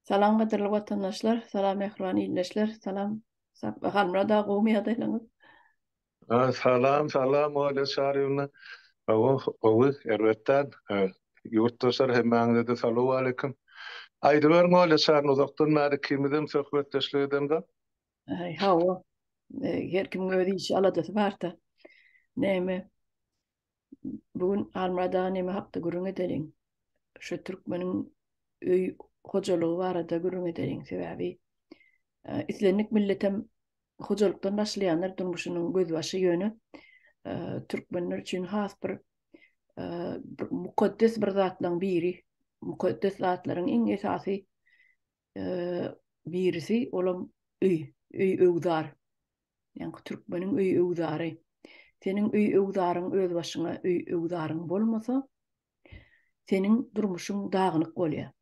Salam gadyrly watandaşlar, salam mähriban ildeşler, salam Halmyrat aga gowumy ýagdaýlaryňyz? Salam, salam Olýa Çaryýewna. Hawa, gowy, erbet däl. Ýurtdaşlar hemmäňize-de salowaleýkim. Aýdyberiň Olýa Çaryýewna, uzakdan bäri ikimizem söhbetdeşlik edemzok. Hawa, her kimiň öz işi, aladasy bar-da. Näme, Bu gün Halmyrat aga neme hakda gürrüň edeliň? Şu türkmeniň öý hojalygy barada gürrüň edeliň. Sebäbi e, islendik milletem hojalykdan başlaýanlar durmuşynyň gözbaşy ýöne e, türkmenler üçin has bir, e, bir mukaddes bir zatlaryň biri, mukaddes zatlaryň iň esasy birisi olam öý, öý öwzar. Ýaňky türkmeniň öý öwzary. Seniň öý öwzaryň öz başyňa öý öwzaryň bolmasa, seniň durmuşyň dagynyk bolýar.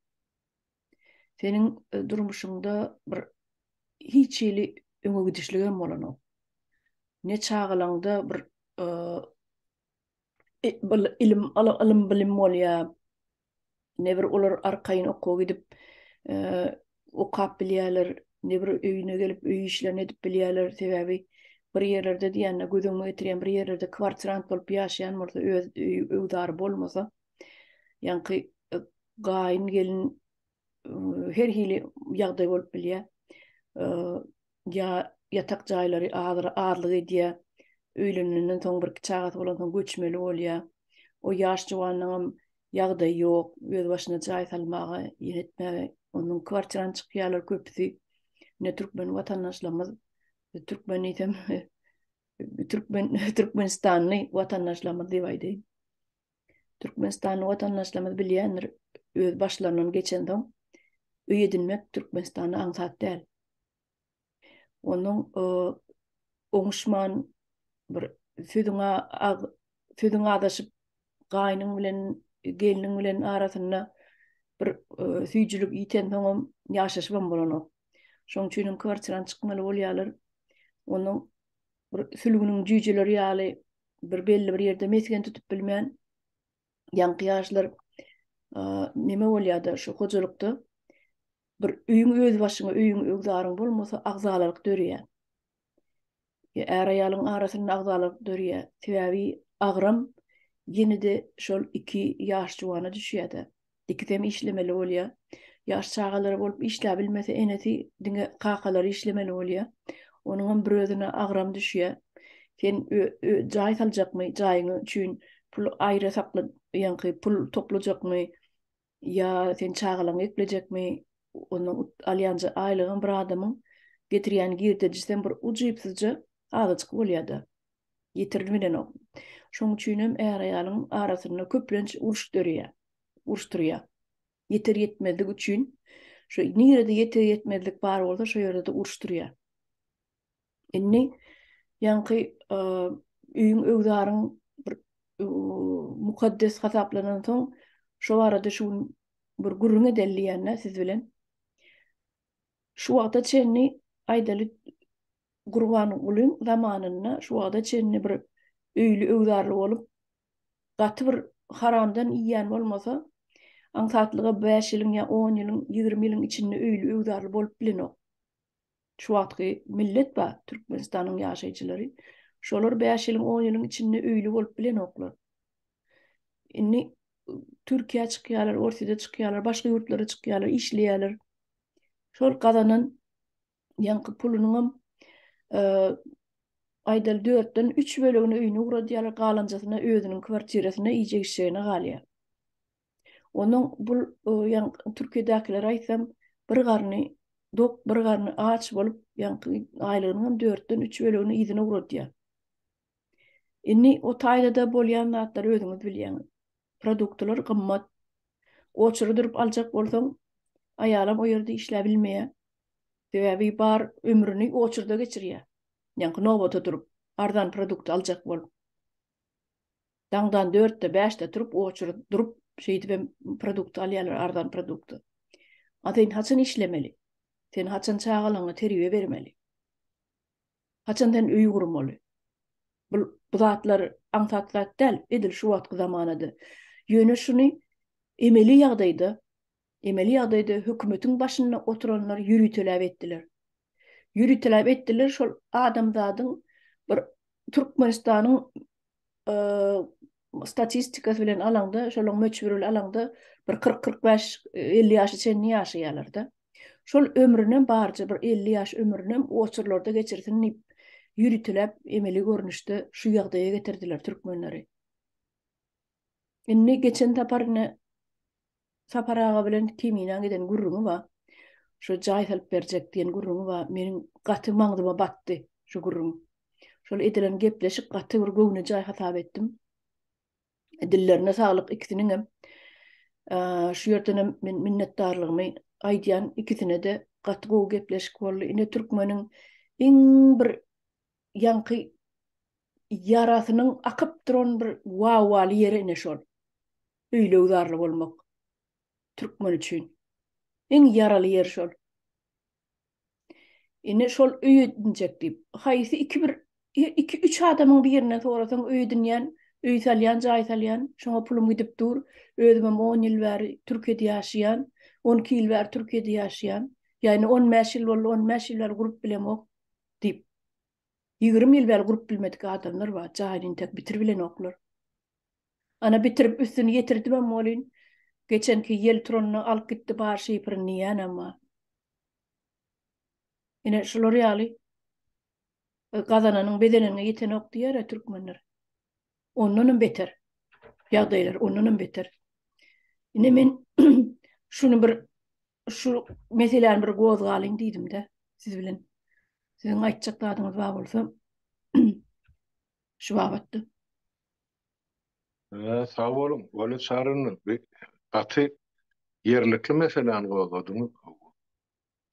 Seniň e, durmuşyňda bir hiç hili öňe gidişligem bolanok. Ne çagalaňda bir e, e, ilim, ylym bilim bolýar. Ne bir olar arkaýyn okuwa gidip, okap bilýärler, ne bir öýüne gelip öý işlerini edip bilýärler. Sebäbi bir ýerlerde diýende göz öňüme getirýän bir ýerlerde kwartirant bolup ýaşaýan bolsa öz öý öwzary bolmasa, ýaňky e, gaýyn gelin her hili ýagdaý bolup bilýär. Ýa ýatak jaýlary azlyk edýär. Öýlenenden soň birki çagasy bolansoň göçmeli bolýar. O ýaş juwanlaňam ýagdaýy ýok, öz başyna jaý salmaga, ýene etmäge. Onuň kwartirany çykýarlar köpüsi. Ine türkmen watandaşlarymyz, türkmen diýsem, türkmen türkmenistanly watandaşlarymyz diýip aýdaýyn. Türkmenistanly watandaşlarymyz bilýändir, öz başlaryndan geçensoň öý edinmek Türkmenistanda aňsat däl. Onuň oňuşman bir sözüň sözüň azaşyp gaýnyň bilen gelniň bilen arasynda bir süýjülik ýitensoňam ýaşaşybam bolanok. Şonuň üçin hem kwartiradan çykmaly bolýarlar. Onuň bir sülgüniň jüýjeleri ýaly bir belli bir ýerde mesgen tutup bilmän ýaňky ýaşlar neme bolýar-da şu hojalykda Bir öýüň öz başyňa öýüň öwzaryň bolmasa agzalalyk dörýär. Ýa är-aýalyň arasynda agzalalyk dörýär. Sebäbi agram ýene-de şol iki ýaş juwana düşýär-de. Ikisem işlemeli bolýar. Ýaş çagalary bolup işläbilmese enesi diňe kakalary işlemeli bolýar. Onuňam bir özüne agram düşýär. Sen jaý saljakmy, jaýyň üçin pul aýra sakla, ýaňky pul toplajakmy? Ýa sen çagalaňy eklejekmi? Ondan alýanja aýlygam bir adamyň getirýän girdejisem bir ujypsyzja azajyk bolýa-da. Ýetirini bilenok. Şoň üçinem är-aýalyň arasynda köplenç uruş döreýär. Uruş turýar. Ýeter-ýetmezlik üçin şu nirede ýeter-ýetmezlik bar bolsa şo ýerde-de uruş turýar. Indi ýaňky öýüň öwzaryň bir mukaddes hasaplanansoň şo barada şu gün bir gürrüň edeli diýende siz bilen. Şu wagta çenli aýdaly Gurbangulyň zamanynda şu wagta çenli bir öýli öwzarly bolup gaty bir haramdan iýýän bolmasa aňsatlyga 5 ýylyň ýa 10 ýylyň 20 ýylyň içinde öýli öwzarly bolup bilenok. Şu wagtky millet bar, Türkmenistanyň ýaşaýjylary. Şolar 5 ýylyň, 10 ýylyň içinde öýli bolup bilenoklar. Indi Türkiýä çykýarlar, Orsýete çykýarlar, başga ýurtlara çykýarlar, işleýärler. Şol gazanan ýaňky pulunyňam e, aýdaly dörtden üç bölegini öýüne ugradýarlar, galanjasyna özüniň kwartirasyna iýjek-içjegine galýar. Onuň bul ýaňky Türkiýedäkileri aýtsam, bir garny dok, bir garny aç bolup, ýaňky aýlygynyň hem dörtden üç bölegini yzyna ugradýar. Indi o taýda-da bolýan zatlary özüňiz bilýäňiz. Produktylar gymmat. Oçura durup aljak bolsaň, aýalam o ýerde işläbilmeýär. Sebäbi bar ömrüni oçurda geçirýär. Ýaňky nobata durup, arzan produkty aljak bolup. Daňdan dörtde, bäşde turup, oçuryp durup, şeýdibem produkty alýarlar, arzan produkty. A sen haçan işlemeli? Sen haçan çagalaryňa terbiýe bermeli? Haçan sen öý gurmaly? Bu, bu zatlar aňsat zat däl, edil şu wagtky zamanada. Ýöne şuny emeli ýagdaýda. Emeli ýagdaýda hökümetiň başynda oturanlar ýöriteläp etdiler. Ýöriteläp etdiler şol adamzadyň bir Türkmenistanyň statistikasy bilen alaňda, şolaň möçberi bilen alaňda bir 40-45, 50 ýaşa çenli ýaşaýarlar-da. Şol ömrünem barja bir 50 ýaş ömrünem oçurlarda geçirsin diýip ýöriteläp emeli görnüşde şu ýagdaýa getirdiler türkmenleri. Indi geçen sapar ine Sapar aga bilen Keminäň eden gürrüňi bar. Şu jaý salyp berjek diýen gürrüňi bar. Meniň gaty maňzyma batdy şu gürrüň. Şol edilen gepleşik gaty bir göwnejaý hasap etdim. Dillerine saglyk ikisiniňem. Şu ýerdenem men minnetdarlygymy aýdýan ikisine-de gaty gowy gepleşik boldy. Ine türkmeniň iň bir ýaňky ýarasynyň akyp duran bir wawwaly ýeri ine şol. Öýli-öwzarly bolmak türkmen üçin iň ýaraly ýeri şol. Ine şol öý edinjek diýip, haýsy iki bir iki üç adamyň birinden sorasaň öý edinýän, öý salýan, jaý salýan, şoňa pulum gidip dur, özümem on ýyl bäri Türkiýede ýaşaýan, 12 ýyl bäri Türkiýede ýaşaýan, ýa indi 15 ýyl boldy, 15 ýyl bäri gurup bilemok diýip. 20 ýyl bäri gurup bilmedik adamlar bar, jaýyny intek bitiribilenoklar. Ana bitirip üstüni ýetirdibem welin, geçenki ýel turanda alyp gitdi bar şifrini diýýänem bar. Ine şular ýaly e, gazananyň bezeneniňe ýetenok diýer türkmenler. Ondanam beter. Ýagdaýlar ondanam beter. Ine men şuny bir şu meseläni bir gozgalyň diýdim-de siz bilen. Siziň aýtjak zadyňyz bar bolsa şu babatda. Sag boluň, Weli Çaryny, gaty ýerlikli meseläni gozgadyňyz.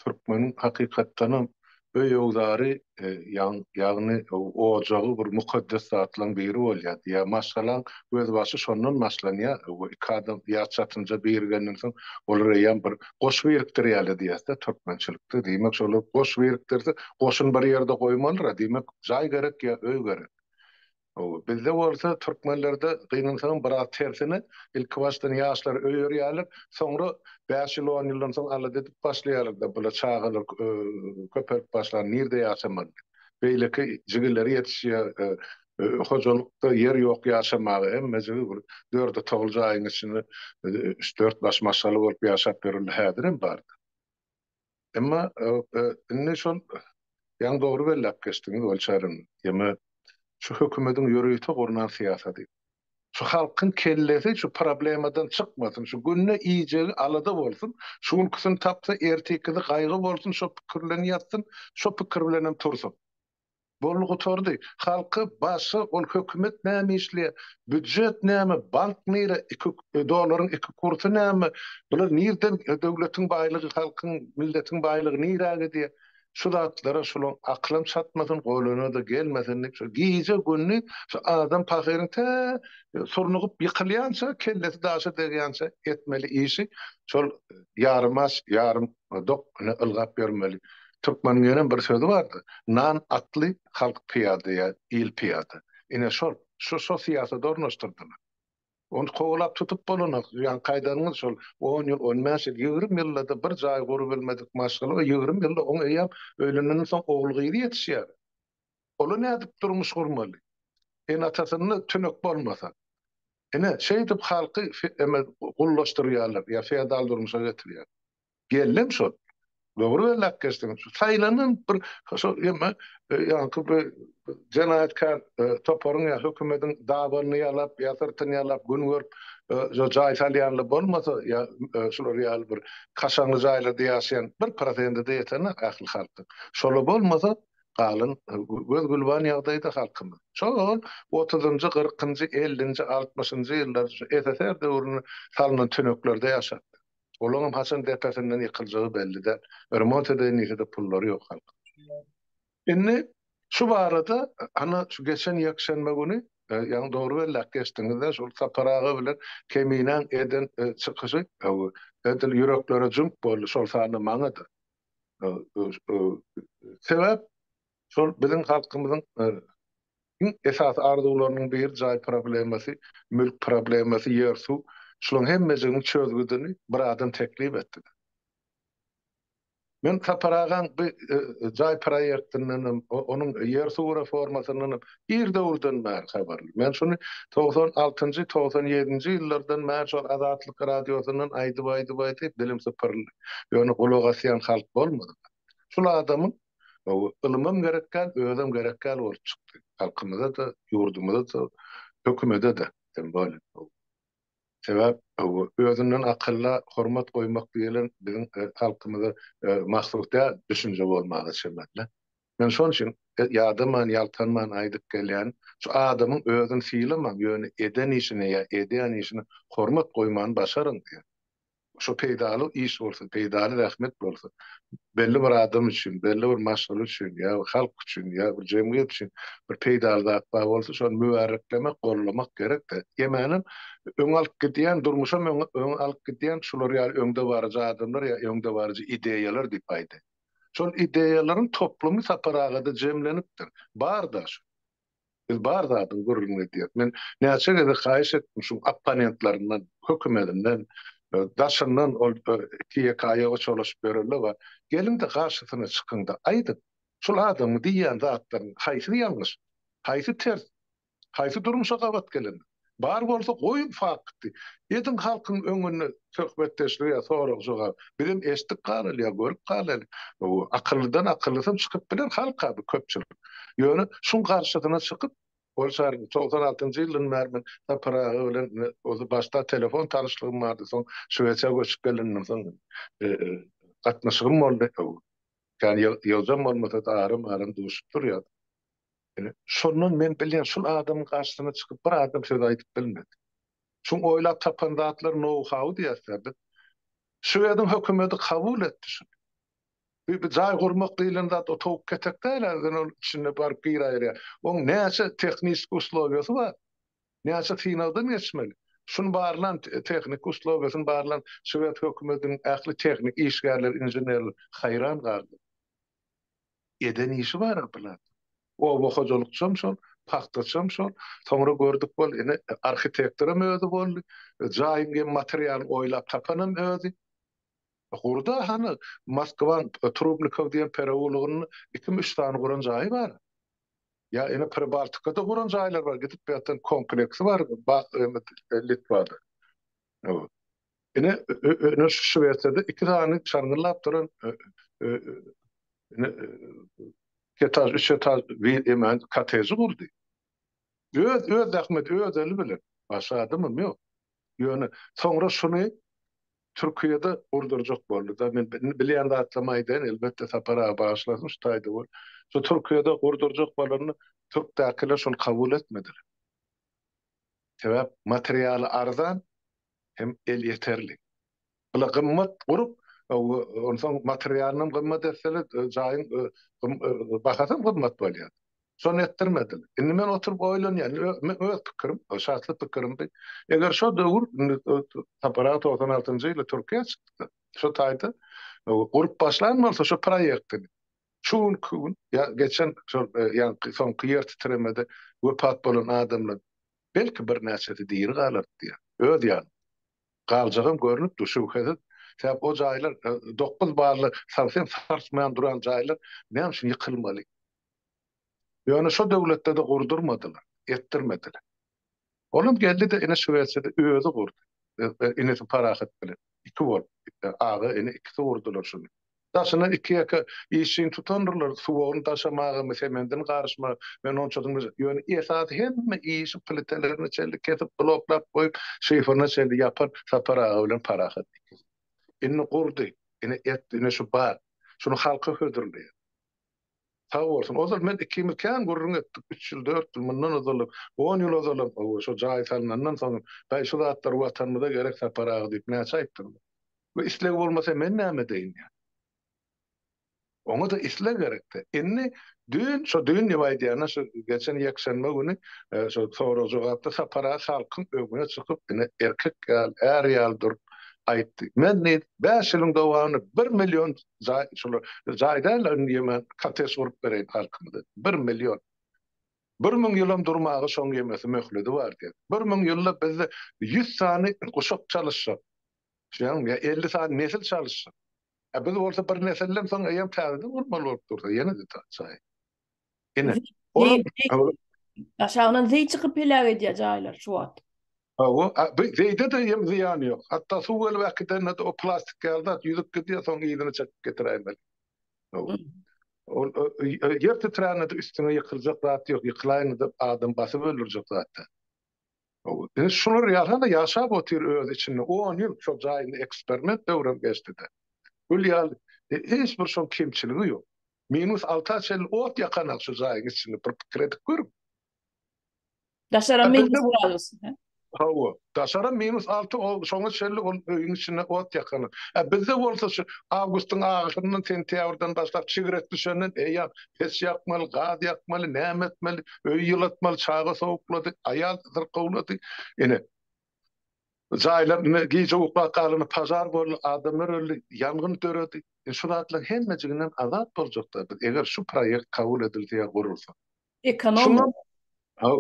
Türkmeniň hakykatdanam öý-öwzary, ýagny ojagy bir mukaddes zatlaryň biri bolýar. Ýa maşgalaň gözbaşy şondan başlanýar. Iki adam ýa çatynja birigenden soň olar eýýäm bir goş birikdirýärler diýýäs-de türkmençilikde. Diýmek şolar goş birikdirse, goşuny bir ýerde goýmalyr-a. Diýmek jaý gerek ýa öý gerek. Hawa, bizde bolsa türkmenlerde gynansagam biraz tersine, ilki başdan ýaşlar öýerýärler, soňra bäş ýyl, on ýyldan soň alada edip başlaýarlar-da, bular çagalar köpelip başlar, nirde ýaşamaly diýip. Beýleki jigileri ýetişýär, hojalykda ýer ýok ýaşamaga, hemmejigi bir dört otagly jaýyň içinde üç-dört baş maşgala bolup ýaşap ýörürler, häzirem bardyr. Emma indi şol ýaňy dogry belläp geçdiňiz Gülçärim, ýeme şu hökümediň ýörite gurnan syýasady. Şu halkyň kellesi şu problemadan çykmasyn, şu günde iýjegi alada bolsun, şu günküsini tapsa ertikisi gaýgy bolsun, şo pikir bilen ýatsyn, şo pikir bilenem tursun. Boldy gutardy. Halky başga ol hökümet näme işleýär? Býujet näme? Bank nire? Iki dollaryň iki kursy näme? Bular nirden döwletiň baýlygy halkyň milletiň baýlygy nirä gidýär? Şu zatlara şulaň akylam çatmasyn goluna-da gelmesin diýip şu gije gündiz şu adam pahyryň tä surnugyp ýykylýança kellesi daşa degýänçe etmeli işi şol ýarym aç ýarym dok ine ylgap ýörmeli. Türkmeniň ýenem bir sözi bardy, Nan atly, halk pyýada ýa il pyýada. Ine şol, şu şo syýasady ornaşdyrdylar. Ony kowalap tutup bolanok. Ýaňky aýdanyňyz şol on ýyl, on bäş ýyl, ýigrimi ýylda-da bir jaý gurubilmedik maşgala o ýigrimi ýylda oň eýýäm öýlenenden soň ogul-gyzy ýetişýär. Ola nädip durmuş gurmaly? Ene-atasynda tünek bolmasa. Ine, şeýdip halky gullaşdyrýarlar ýa feodal durmuşa getirýärler. Gellem şol. Dogry belläp geçdiňiz. Şu saýlanan bir şol ýeme ýaňky bir jenaýatkär toparyň ýa hökümediň dabanyny ýalap ýa syrtyny ýalap gün görüp şo jaý salýanlar bolmasa ýa şular ýaly bir kaşaňly jaýlarda ýaşaýan bir prosenti-de ýetenok ähli halkyň. Şola bolmasa galan göz gülban ýagdaýda halkymyz. Şol otuzynjy, kyrkynjy, ellinji, altmyşynjy ýyllar şu SSR döwründe salnan tüneklerde ýaşapdyk. Olaňam haçan depesinden ýykyljagy belli däl. Remont edeýin diýse-de pullary ýok halkyň. Indi şu barada ana şu geçen ýekşenbe güni ýaňy dogry belläp geçdiňiz-de şol Sapar aga bilen Keminäň eden çykyşy edil ýüreklere jüňk boldy, şol sanda maňa-da. Sebäp şol biziň halkymyzyň Iň esasy arzuwlarynyň biri jaý problemasy, mülk problemasy, ýer-suw. Şularyň hemmejiginiň çözgüdini bir adam teklip etdi. Men Sapar agaň bu jaý proýektindenem, onuň ýer-suw reformasyndanam ir döwürden bäri habarly. Men şuny 96-njy, 97-nji ýyllardan bäri şol Azatlyk radiosyndan aýdyp-aýdyp-aýdyp dilim sypyryldy. Ýöne gulak asýan halk bolmady. Şul adamyň ylymam gerek däl, özem gerek däl bolup çykdy. Halkymyza-da, ýurdumyza-da, hökümede-de, tem bolýa. Sebäp özünden akylla hormat goýmak diýlen biziň halkymyza mahsus däl düşünje bolmaga çemeli. Men şonuň üçin ýadaman, ýaltanman aýdyp gelýän, şu adamyň özüni sylamaň, ýöne eden işine ýa edýän işine hormat goýmany başaryň diýen. Şo peýdaly iş bolsa, peýdaly zähmet bolsa, belli bir adam üçin, belli bir maşgala üçin ýa halk üçin, ýa bir jemgyýet üçin bir peýdaly zat bar bolsa, şony mübäreklemek, gollamak gerek-de. Ýemänem öňe alyp gidýän, durmuşam öňe alyp gidýän şular ýaly öňdebaryjy adamlar ýa öňdebaryjy ideýalar diýip aýdaýyn. Şol ideýalaryň toplumy Sapar agada jemlenipdir. Bar-da şu. Biz bar zadyň gürrüňini edýäris. Men näçe gezek haýyş etdim şuň opponentlerinden, hökümedinden, daşyndan ol iki-ýeke aýaga çolaşyp ýörenler bar. Geliň-de garşysyna çykyň-da aýdyň. Şul adamyň diýýän zatlarynyň haýsy ýalňyş, haýsy ters, haýsy durmuşa gabat gelendir. Bar bolsa goýuň fakty. Ediň halkyň öňünde söhbetdeşligi ýa sorag-jogap. Bizem eşidip galaly ýa görüp galaly. Akyllydan akyllysam çykyp biler halk-a bu köpçülik. Ýöne şuň garşysyna çykyp, ol şaýyr 96-njy ýyldan bäri men Sapar aga bilen ozi başda telefon tanyşlygym bardy, soň Şwesiýa göçüp gelenden soň gatnaşygym boldy. Kän ýygjam bolmasa-da aram-aram duşup durýardyk. Ine, şondan men bilýän, şul adamyň garşysyna çykyp bir adam söz aýdyp bilmedi. Şuň oýlap tapan zatlary nou-hau diýýäs-dä biz. Şwediň hökümeti kabul etdi şuny. Bir jaý gurmak diýlen zat o towuk ketek däl-ä, sen ol içinde baryp giräýerýär. Oň näçe tehniski uslowiýasy bar. Näçe synagdan geçmeli. Şuny barlan, tehniki uslowiýasyny barlan şwed hökümetiniň ähli tehnik işgärleri, inženerler haýran galdy. Eden işi bar-a bular. Oba hojalykçam şol, pagtaçam şol. Soňra gördük bol, ine, arhitektoram özi boldy. Jaýyň hem materialyny oýlap tapanam özi. Gurda hany, Moskwaň Trubnikow diýen pereulogynda ikimi üç sany guran jaýy bar. Ýa ine Pribaltikada guran jaýlar bar, gidip bu ýatdan kompleksi bar Litwada. Ine, ine şu Şwesiýada iki sany çarňyllap duran ine iki etaž, üç etaž eman koteji gurdy. Öz öz zähmeti, öz eli bilen. Başga adamam ýok. Ýöne soňra şuny Türkiýede gurdurjak boldy-da. Men bilýän zatlarymy aýdaýyn, elbetde Sapar aga bagyşlasyn şu taýda bol. Şu Türkiýede gurdurjak bolanda türkdäkiler şony kabul etmediler. Sebäp materialy arzan hem elýeterli. Bula gymmat gurup, onsoň materialynam gymmat etseler, jaýyň bahasam gymmat bolýar. Şony etdirmediler. Indi men oturyp oýlanýan, öz pikirim, şahsy pikirim bu. Eger şo döwür, indi Sapar aga 96-njy ýyly Türkiýä çykdy. Şo taýda gurup başlan bolsa şo proýektini, şu günki gün ýa geçen şol ýaňky soňky ýer titremede wepat bolan adamlar belki birnäçesi diri galardy diýýän. Öz ýanym. Galjagam görnüp dur, şübhesiz. Sebäp o jaýlar 9 bally sarsyn sarsmaýan duran jaýlar näme üçin ýykylmaly? Ýöne şo döwletde-de gurdurmadylar, etdirmediler. Olam geldi-de ine Şwesiýada özi gurdy. Inisi Parahat bilen. Iki bolup, aga, ini ikisi gurdular şuny. Daşyna iki-ýeke işçini tutandyrlar, suwagyny daşamagamy, semendini garyşmaga, men onçasyny biljek. Ýöne esasy hemme işi plitelerine çenli kesip, bloklap goýup, şiferine çenli ýapan Sapar aga bilen Parahat ikisi. Indi gurdy, ine etdi, ine şu bar. Şuny halka hödürleýär. Sag bolsun. Ozal men ikimiz kän gürrüň etdik. Üç ýyl, dört ýyl mundan ozalam, on ýyl ozalam, hawa, şo jaý salnandan soň, Daýy, şu zatlar Watanymyza gerek Sapar aga diýip näçe aýtdym. Bu isleg bolmasa men näme edeýin diýýän. Oňa-da isleg gerekdi. Indi düýn, şo düýn diýip aýdýan-a, şu geçen ýekşenbe güni şo sorag-jogapda Sapar aga halkyň öňüne çykyp, ine, erkek ýaly, är ýaly durup aýtdy. Men diýdi, bäş ýylyň dowamynda bir million Jaý şular jaý däl indi ýemen kottej gurup bereýin halkymyza. 1 million. 1000 ýylam durmaga şoň ýemesi möhledi bar diýýär. 1000 ýylda bizde 100 sany guşak çalyşjak. Düşünýäňmi? Ýa 50 sany nesil çalyşjak. A biz bolsa bir nesilden soň eýýäm täzeden gurmaly bolup dursa ýene-de jaý. Ine, olam Aşagyndan zeý çykyp heläk edýär jaýlar şu wagt. Hawa, bu zeýde-de hem zyýany ýok. Hatda suw gelip äkidende-de o plastik ýaly zat ýüzüp gidýär, soň yzyny çekip getiräýmeli. Hawa. Ol ýer titrände-de üstüňe ýykyljak zat ýok, ýykylaýanda-da adam basyp öldürjek zat däl. Hawa. Ine şular ýaly-da ýaşap otyr öz içinde. On ýyl şol jaýynda eksperiment döwrem geçdi-de. Gül ýaly hiç bir şoň kemçiligi ýok. Minus alta çenli ot ýakanak şu jaýyň içinde bir pikir edip görüň. Daşaram minus gradus. Hawa, daşaram minus alty, ol şoňa çenli ol öýüň içinde ot ýakanak. A bizde bolsa şu awgustyň ahyryndan sentýabrdan başlap çigret düşenden eýýäm peç ýakmaly, gaz ýakmaly, näme etmeli, öýi ýylatmaly, çaga sowuklady, aýal syrkawlady. Ine, Jaýlar ine gije uklap galanda pažar boldy, adamlar öldi, ýangyn döredi. Indi şu zatlaryň hemmejiginden azat boljakda biz eger şu proýekt kabul edilse ýa gurulsa. Ekonom. Şuňam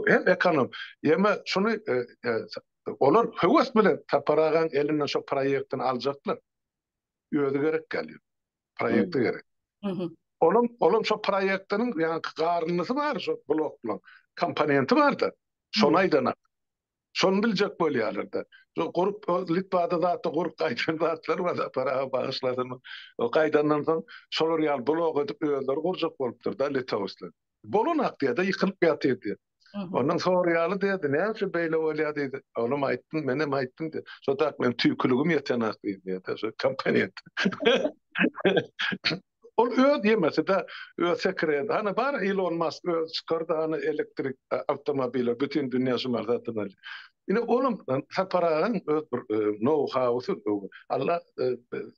hem ekonom. Ýeme şuny olar höwes bilen Sapar agaň elinden şo proýektini aljaklar. Özi gerek gelýär. Proýekti gerek. Olam olam şo proýektiniň ýaňky garyndysy bar şo bloklaň komponenti barda. Şony aýdanak. Şony biljek bolýarlar-da. Şo gurup, Litwada zatda gurup gaýdan zatlar bar, Sapar aga bagyşlasyn. O gaýdandan soň şolar ýaly blok edip özleri gurjak bolupdyr-da litowslar. Bolanok diýýär-de, ýykylyp ýatyr diýýär. Ondan soraýaly diýdi, näme üçin beýle bolýar diýdi. Olam aýtdym, menem aýtdym diýdi. Şo tak meniň tüýküligim ýetenak diýdi, şo komponent. Ol öz ýemesi-de, öz sekreti. Hany bar Ilon Mask özi çykardy hany elektrik awtomobili bütin dünýä şu mal satyn alýar. Ine olam Sapar agaň öz bir nou-hausy. Alla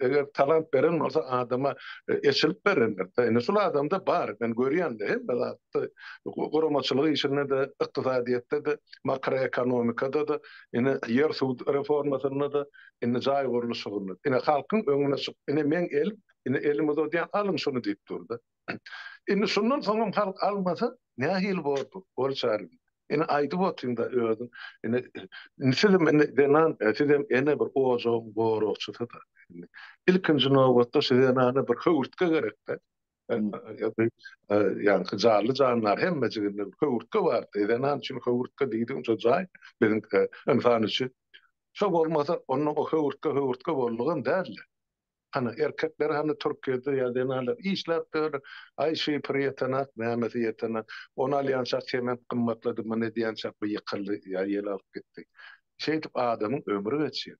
eger talant beren bolsa adama eçilip berendir. Ine şul adamda bar. Men görýän-de hemme zatda guramaçylyk işinde-de, ykdysadyýetde-de, makroekonomikada-da, ine ýer-suw reformasynda-da, indi jaý gurluşygynda. Ine halkyň öňüne çykyp, ine meň elim Indi elimi uzadýan, alyň şuny diýip durdy. Indi şundan soňam halk almasa, nähili bor bu? Bol çaryň. Indi aýdyp otyň-da özüň. Indi indi sizem indi zenan, sizem ene bir ojagyň goragçysy-da. Indi ilkinji nobatda şu zenana bir höwürtge gerek-de. Ýaňky janly jandar hemmejiginde bir höwürtge bar. Zenan üçin höwürtge diýdigiň şo jaý biziň ynsan üçin. Şo bolmasa, onda o höwürtge höwürtge boldugam däl-de. Hany erkekler hany Türkiýede ýa zenanlar işläp ýörler. Aý şifr ýetenak, nämesi ýetenak. Ony alýançak sement gymmatlady, muny edýänçak bu ýykyldy ýa ýel alyp gitdi. Şeýdip adamyň ömri geçýär.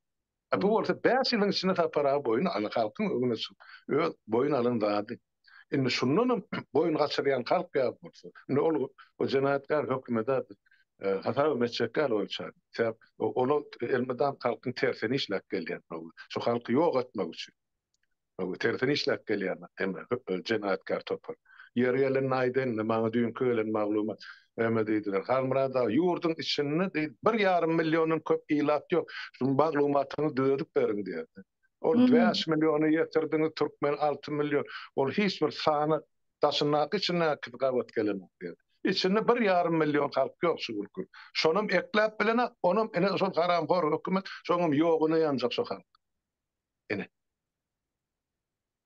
A bu bolsa bäş ýylyň içinde Sapar aga boýun alan halkyň öňüne çykyp öz boýun alan zady. Indi şundanam boýun gaçyrýan halk ýa bolsa, indi ol o jenaýatkär hökümede hasabam etjek däl ol çaga. Sebäp olar elmydam halkyň tersine işläp gelýän. Şu halky ýok etmek üçin. Tersine işläp gelýän hemme jenaýatkär topar. Ýeri gelende aýdaýyn, indi maňa düýnki gelen maglumat näme diýdiler. Halmyrat aga, ýurduň içinde diýdi, bir ýarym milliondan köp ilat ýok. Şu maglumatyňyzy düzedip beriň diýerdi. Ol 5 milliona ýetirdiňiz, türkmen 6 million. Ol hiç bir sana daşyndaky içindäkisi gabat gelenok diýdi. İçinde bir ýarym million halk ýok şu günki. Şonam ekläp bilenak, onam ine şol haramhor hökümet, şoňam ýoguna ýanjak şo halk. Ine.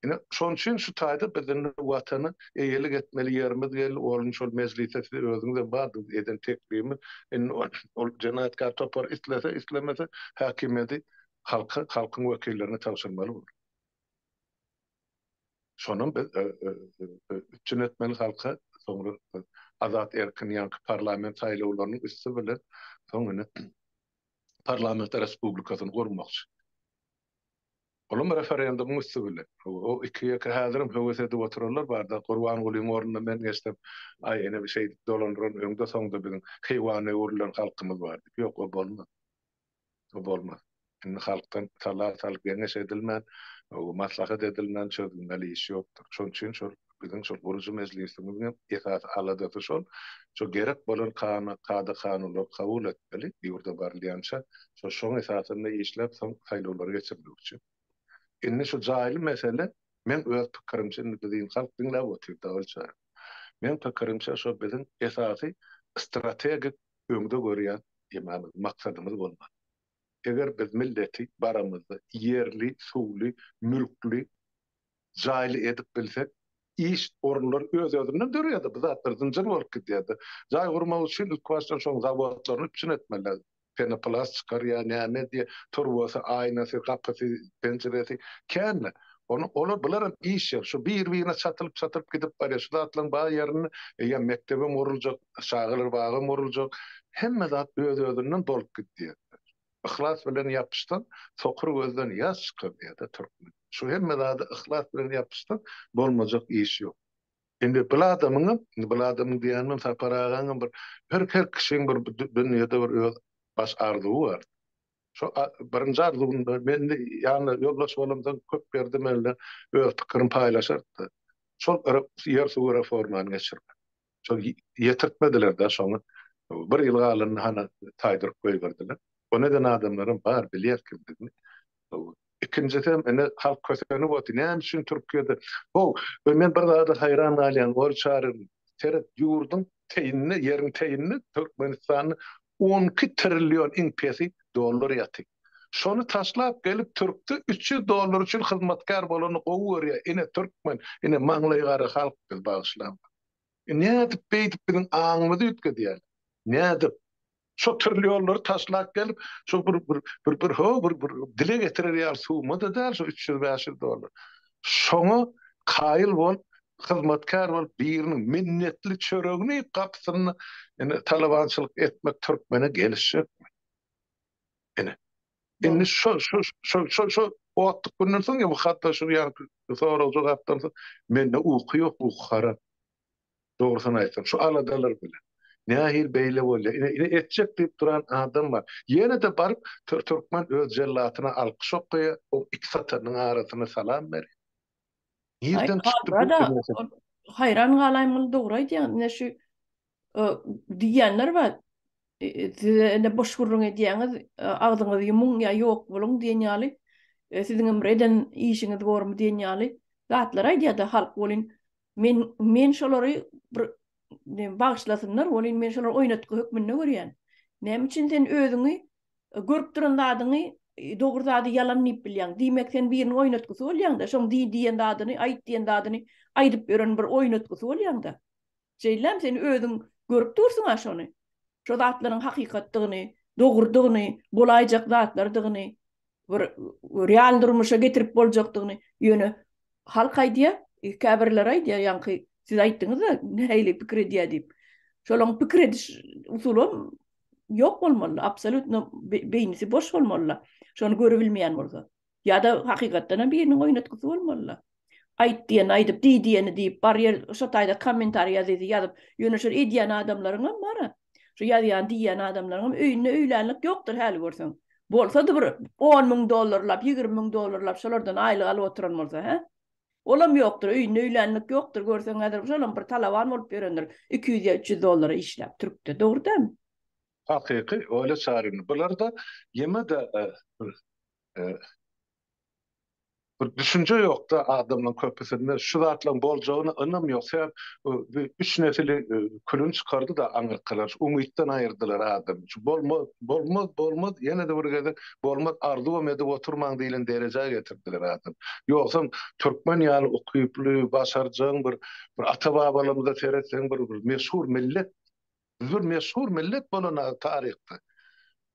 Ine, şonuň üçin şu taýda biz indi Watana eýelik etmeli ýerimiz geldi, onuň şol mejlise siz özüňizem bardyňyz, eden teklibimiz, indi ol jenaýatkär topar islese, islemese häkimiýeti halka, halkyň wekillerine tabşyrmaly bolar. Şonam biz üpjün etmeli halka, soňra azat erkin ýaňky parlament saýlawlarynyň üsti bilen soň ine parlament respublikasyny gurmakçy. Olam referendumyň üsti bilen. O iki-ýeke häzirem höwes edip oturanlar bar-da, Gurbangulyň ornuna men geçsem, aý, ine bir şeýdip dolandyran öňde-soňda biziň heýwana öwrülen halkymyz bar diýip. Ýok, o bolmaz. O bolmaz. Indi halkdan sala salyp geňeş edilmän, maslahat edilmän çözülmeli iş ýokdur. Şonuň üçin şol biziň şol gurujy mejlisimiziň hem esasy aladasy şol, şo gerek bolan kada-kanunlary kabul etmeli, ýurda barylýança, şo şoň esasynda işläp soň saýlawlary geçirmek üçin. Indi şu jaýly mesele meň öz pikirimçe indi biziň halk diňläp otyr dawul çaýyr. Meň pikirimçe şo biziň esasy. strategik öňde görýän ýemamiz, maksadymyz bolmaly. Eger biz milleti baramyzda ýerli, suwly, mülkli, jaýly edip bilsek, iş orunlary öz-özünden döreýär-de, bu zatlar zynjyr bolup gidýär-de. Jaý gurmak üçin ilkibaşdan şoň zawodlaryny üpjün etmeli. Penoplast çykarýar, näme edýär, turbasy, aýnasy, gapysy, penjiresi kän-de. Ony olar bularam iş ýeri. Şu bir-birine çatylyp-çatylyp gidip barýar. Şu zatlaryň bar ýerinde eýýäm mekdebem guruljak, çagalar bagam guruljak. Hemme zat öz-özünden bolup gidýär. Yhlas bilen ýapyşsaň, sokur gözden ýaş çykar diýýär-de türkmen. Şu hemme zada yhlas bilen ýapyşsaň, bolmajak iş ýok. Indi bil adamyňam, indi bil adamyň diýýänimem Sapar agaňam bir her her kişiň bir dünýede bir öz baş arzuwy bar. Şo birinji arzuwynda men indi ýanyna ýoldaş bolamsoň köp ýerde men bilen öz pikirini paýlaşardy. Şol ýer suw reformany geçirmek. Şol ýetirtmediler-de şoňa. Bir ýyl galanda hany taýdyryp goýberdiler. Ony eden adamlaram bar, bilýäs kimdigini. Ikinjisem ine halk kösenip otyr. Näme üçin Türkiýede? How, men bir zada haýran galýan, Ol Çary, seret ýurduň teýinde, ýeriň teýinde Türkmenistanda 12 trillion iň pesi dollar ýatyr. Şony taşlap gelip türkde 300 dollar üçin hyzmatkär bolany gowy görýär. Ine türkmen, ine maňlaýy gara halk biz bagyşlaň. Nädip beýdip biziň aňymyzy üýtgedýärler? Nädip? Şo trillionlary taşlap gelip, şo bir bir bir bir ho bir bir dile getirer ýaly summa-da däl şo 300-500 dollar. Şoňa kaýyl bolup, hyzmatkär bolup biriniň minnetli çöregini iýip gapysynda ine talabançylyk etmek türkmene gelişjekmi? Ine. Indi şo şo şo şo şo otluk günden soň ýa bu hatda şu ýaňky sorag-jogapdan soň mende uky ýok, uky haram. Dogrusyny aýtsam, şu aladalar bilen. Nähili beýle bolýar? Ine, ine etjek diýip duran adam bar. Ýene-de baryp türkmen öz jellatyna alkyş okaýar, oň iki satarynyň arasyna salam berýär. Nirden çykdy bu? Haýran galaýmaly dogry aýdýaň. Ine şu diýýänler bar. Size ine boş gürrüň edýäňiz, agzyňyzy ýumuň ýa ýok boluň diýen ýaly, siziňem bir eden işiňiz bormy diýen ýaly zatlar aýdýar-da halk welin men men şolary bir bagyşlasynlar welin men şolary oýnatgy hökmünde görýän. Näme üçin sen özüňi görüp duran zadyňy dogry zady ýalan diýip bilýäň? Diýmek sen biriniň oýnatgysy bolýaň-da, şoň diý diýen zadyny, aýt diýen zadyny aýdyp ýören bir oýnatgysy bolýaň-da. Şeýlem sen özüň görüp dursuň-a şony. Şo zatlaryň hakykatdygyny, dogrudygyny, bolaýjak zatlardygyny, bir real durmuşa getirip boljakdygyny. Ýöne halk aýdýar, käbirleri aýdýar, ýaňky siz aýtdyňyz-a nähili pikir edýär diýip. Şolaryň pikir ediş usulam ýok bolmaly, absolýutno beýnisi boş bolmaly-da, şony görübilmeýän bolsa. Ýa-da hakykatdanam biriniň oýnatgysy bolmaly-da. Aýt diýeni aýdyp, diý diýeni diýip, bar ýer şo taýda kommentariý ýazyjy ýazyp, ýöne şol edýän adamlaryňam bar-a. Şu ýazýan, diýýän adamlaryňam öýünde öýlänlik ýokdur häli görseň. Bolsady bir on müň dollarlap, 20 müň dollarlap şolardan aýlyk alyp oturan bolsa, hä? Olam ýokdur, öýünde öýlänlik ýokdur, görseň häzir şolam bir talaban bolup ýörendir, 200 ýa 300 dollara işläp türkde, dogry dälmi? Hakyky, Olya Çaryny. Bularda ýene-de bir Bir düşünje ýokda adamlaň köpüsinde şu zatlaň boljagyna ynam ýok. Sebäp bu üç nesili külün çykardy-da aňyrkylar. Şu umytdan aýyrdylar adamy. Şu bolmaz, bolmaz, bolmaz, ýene-de bir gezek bolmaz arzuwam edip oturmaň diýlen derejä getirdiler adamy. Ýogsam türkmen ýaly ukyply, başarjaň bir bir ata-babalarymyza seretseň bir bir meşhur millet Biz bir meşhur millet bolan taryhda.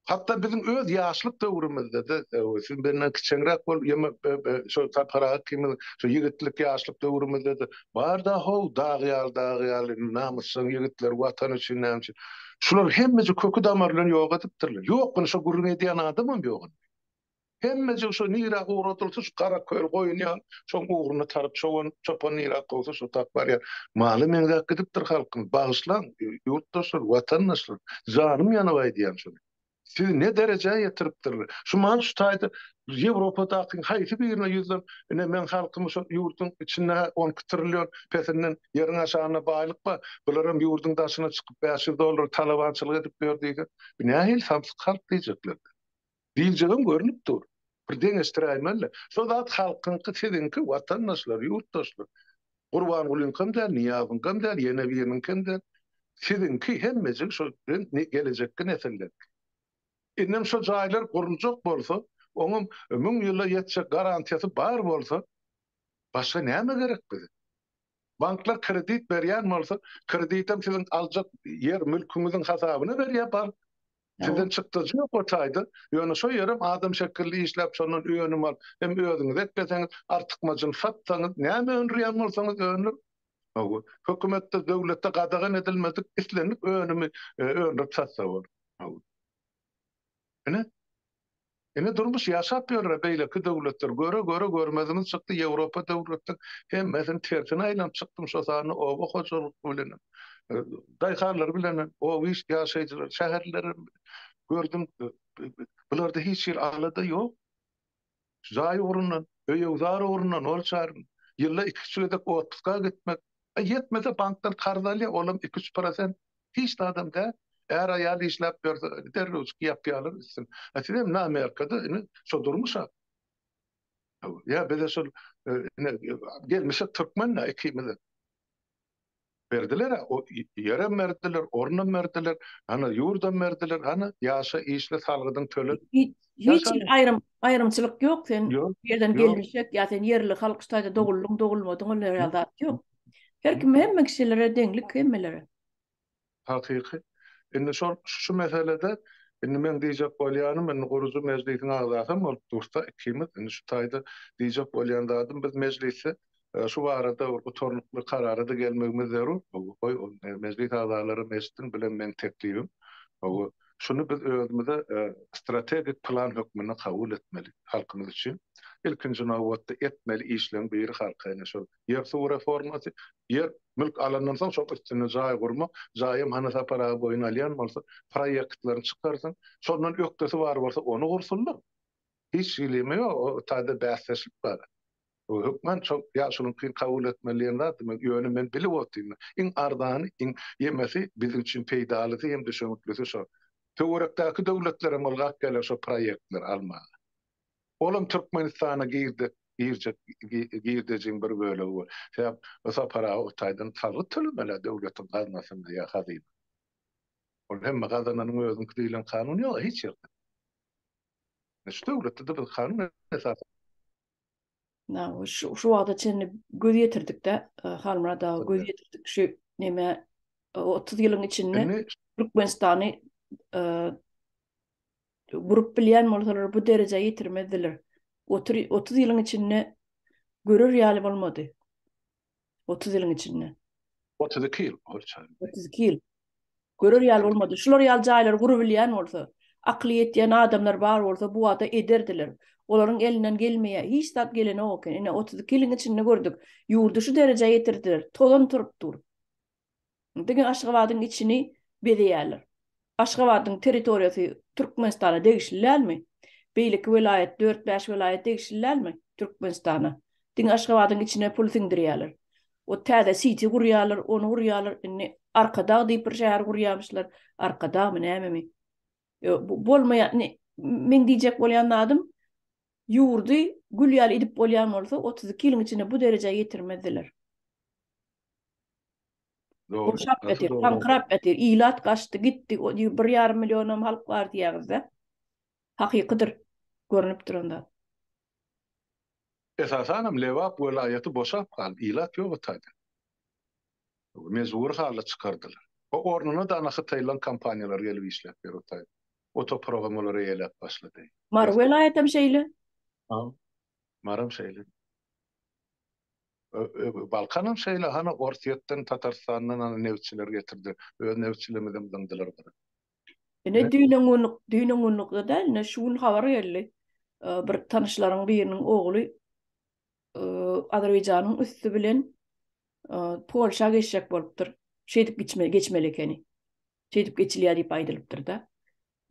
Hatda biziň öz ýaşlyk döwrümizde-de, siz menden kiçeňräk bolup, ýa şo Sapar aga ikimiz şo ýigitlik, ýaşlyk döwrümizde-de bar-da how, dag ýaly, dag ýaly namysjaň ýigitler Watan üçin, näme üçin. Şular hemmeje köki-damary bilen ýok edipdirler. Ýok, indi şo gürrüň edýän adamam ýok indi. Hemmejik şo nirä ugradylsa şu gara köl goýun ýaly şoň ugruna tarap çowan çopan nirä kowsa şo tap barýar. Mala meňzäp gidipdir halkymyz. Bagyşlaň ýurtdaşlar, watandaşlar. Janym ýanyp aýdýan şuny. Sizi ne derejä ýetiripdirler. Şu mal şu taýda Ýewropadakyň haýsy birine ýüzlen ine meň halkym şo ýurduň içinde-hä 12 trillion pesinden ýeriň aşagynda baýlyk bar. Bularam ýurduň daşyna çykyp 500 dollara talabançylyk edip ýör diýse, bu nähili samsyk halk diýjekler. Diýiljegem görnüp dur. Bir deňeşdiräýmeli. Şo zat halkyňky, siziňki, watandaşlar, ýurtdaşlar. Gurbangulyňkam däl, Nyýazowyňkam däl, ýene biriniňkem däl. Siziňki hemmejik şo gelejekki nesilleriňki. Indem şo jaýlar guruljak bolsa, oňam müň ýyla ýetjek garantiýasy bar bolsa, başga näme gerek bize? Banklar kredit berýän bolsa, kreditem siziň aljak ýer mülküňiziň hasabyna berýär bank. Sizden çykdajy ýok o taýda. Ýöne şo ýerem adam şekilli işläp şondan önüm alyp, hem özüňiz ekleseňiz, artykmajyny satsaňyz, näme öndürýän bolsaňyz öndür. Hawa, hökümetde, döwletde gadagan edilmedik islendik önümi öndürip satsa bolar. Hawa. Ine, ine durmuş ýaşap ýörler beýleki döwletler. Göre-göre görmezimiz çykdy Ýewropa döwletler hemmesini tersine aýlanyp çykdym şo sanda oba hojalyk bilenem, daýhanlar bilenem, oba iş ýaşaýjylar, şäherlilerem gördüm. Bularda hiç hili alada ýok. Jaý ugrundan, öý-öwzar ugrundan ol çaryn. Ýylda iki-üç gezek otpuska gitmek. A ýetmese bankdan karz alýar, olam iki-üç prosent. Hiç zadam däl. Är-aýal işläp ýörse, derrewjik ýapýarlar üstüni. A sizem indi Amerikada indi şo durmuş-a. Ýa bize şol ine gelmişek türkmen-dä ikimizem. Berdiler-ä, o ýerem berdiler, ornam berdiler, hany ýurdam berdiler, hany ýaşa, işle, salgydyň töle. Hiç hili aýrym, aýrymçylyk ýok, sen bu ýerden gelmişek ýa sen ýerli halk şu taýda doguldyň, dogulmadyň ol ýaly zat ýok. Her kim hemme kişilere deňlik hemmelere. Hakyky. Indi şol şu meselede indi meň diýjek bolýanym indi gurujy mejlisiň agzasam bolup dursa ikimiz indi şu taýda diýjek bolýan zadym biz mejlisde şu barada bir gutarnykly karara-da gelmegimiz zerur. Goý ol mejlis agzalary eşitsin bilem meň teklibim. Şuny biz özümize strategik plan hökmünde kabul etmeli halkymyz üçin. Ilkinji nobatda etmeli işleň biri halka ine şol Ýer-suw reformasy, ýer, mülk alandan soň şoň üstünde jaý gurmak, jaýam hany Sapar aga boýun alýan bolsa, proýektlerini çykarsyn, şondan ökdesi bar bolsa ony gursunlar. Hiç hili ýeme ýok, o taýda bäsdeşlik bar. O hökman şol ýaşulyňkyny kabul etmeli diýen zat diýmek, ýöne men bilip otyryn, iň arzany, iň ýemesi, biziň üçin peýdalysy hem düşewüntlisi şol. Töwerekdäki döwletlerem ylgap geler şo proýektleri almaga. Olam Türkmenistana girde girjek girdejiň bir bölegi bol. Sebäp o Sapar aga o taýdan salgyt tölemeli döwletiň gaznasyna ýa hazyna. Ol hemme gazananyň özüňki diýlen kanun ýok hiç ýerde. Şu döwletde-de biz kanun esasynda. Na, şu, şu wagta çenli göz ýetirdik-de, Halmyrat aga göz ýetirdik şu neme 30 ýylyň içinde Türkmenistany gurup bilýän bolsalar bu derejä ýetirmezdiler. Otur, 30 ýylyň içinde görer ýaly bolmady. 30 ýylyň içinde. 32 ýyl. 32 ýyl. Görer ýaly bolmady. Şular ýaly jaýlary gurubilýän bolsa, akyly ýetýän adamlar bar bolsa bu wagta ederdiler. Olaryň elinden gelmeýär. Hiç zat gelenok eken. Ine 32 ýylyň içinde gördük. Ýurdy şu derejä ýetirdiler. Tozan turup dur. Diňe Aşgabadyň içini bezeýärler. Aşgabadyň territoriýasy Türkmenistana degişli dälmi? Beýleki welaýat, dört-bäş welaýat degişli dälmi Türkmenistana? Diňe Aşgabadyň içine pul siňdirýärler. O täze siti gurýarlar, ony gurýarlar. Indi Arkadag diýip bir şäher gurýarmyşlar. Arkadagmy, nämemi? Bolmaýar. Indi meň diýjek bolýan zadym, ýurdy gül ýaly edip bolýan bolsa, 32 ýylyň içinde bu derejä ýetirmezdiler. Boşap ýatyr, paňkyrap ýatyr. Ilat gaçdy, gitdi. O diýip bir ýarym millionam halk bar diýýäňiz-dä. Hakykydyr. Görnüp duran zat. Esasanam Lebap welaýaty boşap galdy. Ilat ýok o taýda. Mejbury halda çykardylar. O ornuna-da ana hytaýlaň kompaniýalary gelip işläp ýör o taýda. O topragam olar eýeläp başlady. Mary welaýatam şeýle. Maram şeýle. Balkanam şeýle hany Orsýetden Tatarystandan hany nebitçiler getirdi. Öz nebitçilerimizem zyňdylar gyra. Ine düýn-öňňunlyk, düýn-öňňunlykda däl, ine şu gün habar geldi. Bir tanyşlaryň biriniň ogly Azerbaýjanyň üsti bilen Polşa geçjek bolupdyr. Şeýdip geçmeli, geçmeli ekeni. Şeýdip geçilýär diýip aýdylypdyr-da.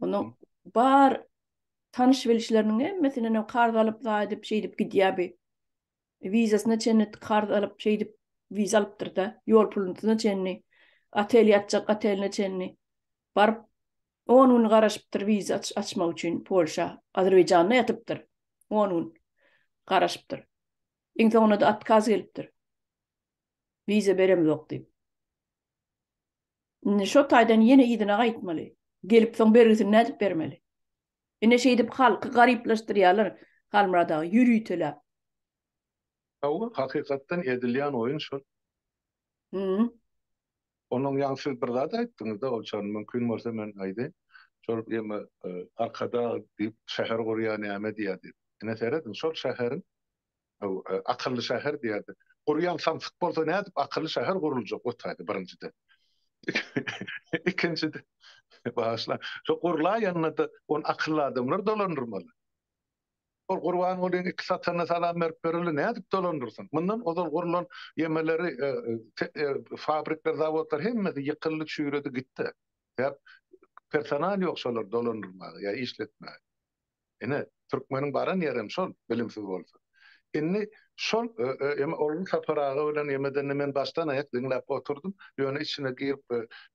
Onuň bar tanyş bilişleriniň hemmesinden karz alyp, zaýa edip şeýdip gidýär bi. Wizasyna çenli karz alyp şeýdip wiza alypdyr-da, ýol pulunyna çenli, otel ýatjak oteline çenli baryp on gün garaşypdyr wiza açmak üçin Polşa. Azerbaýjanda ýatypdyr. On gün garaşypdyr. Iň soňunda-da otkaz gelipdir. Wiza beremzok diýip. Indi şo taýdan ýene yzyna gaýtmaly. Gelip soň bergisini nädip bermeli? Ine şeýdip halky garyplaşdyrýarlar Halmyrat aga, ýöriteläp. Hawa, hakykatdan edilýän oýun şol. Hü. Onuň ýaňy siz bir zat aýtdyňyzda Olçan, mümkin bolsa men aýdaýyn. Şol ýeme Arkadag diýip şäher gurýar näme diýýär diýip. Ine serediň şol şäheriň akylly şäher diýýärdi. Gurýan samsyk bolsa nädip akylly şäher guruljak o taýda birinjiden. Ikinjiden bagyşlaň. Şo gurlaýanda-da ony akylly adamlar dolandyrmaly. Ol Gurbangulyň iki satanyna salam berip bereli nädip dolandyrsyn? Mundan ozal gurlan ýemeleri, fabrikler, zawodlar hemmesi ýykyldy, çüýredi, gitdi. Sebäp personal ýok şolary dolandyrmaga ýa işletmäge. Ine, türkmeniň baran ýerem şol, bilimsiz bolsa. Indi şol eme Ogul Sapar aga bilen ýemedende men başdan aýak diňläp oturdym. Ýöne içine girip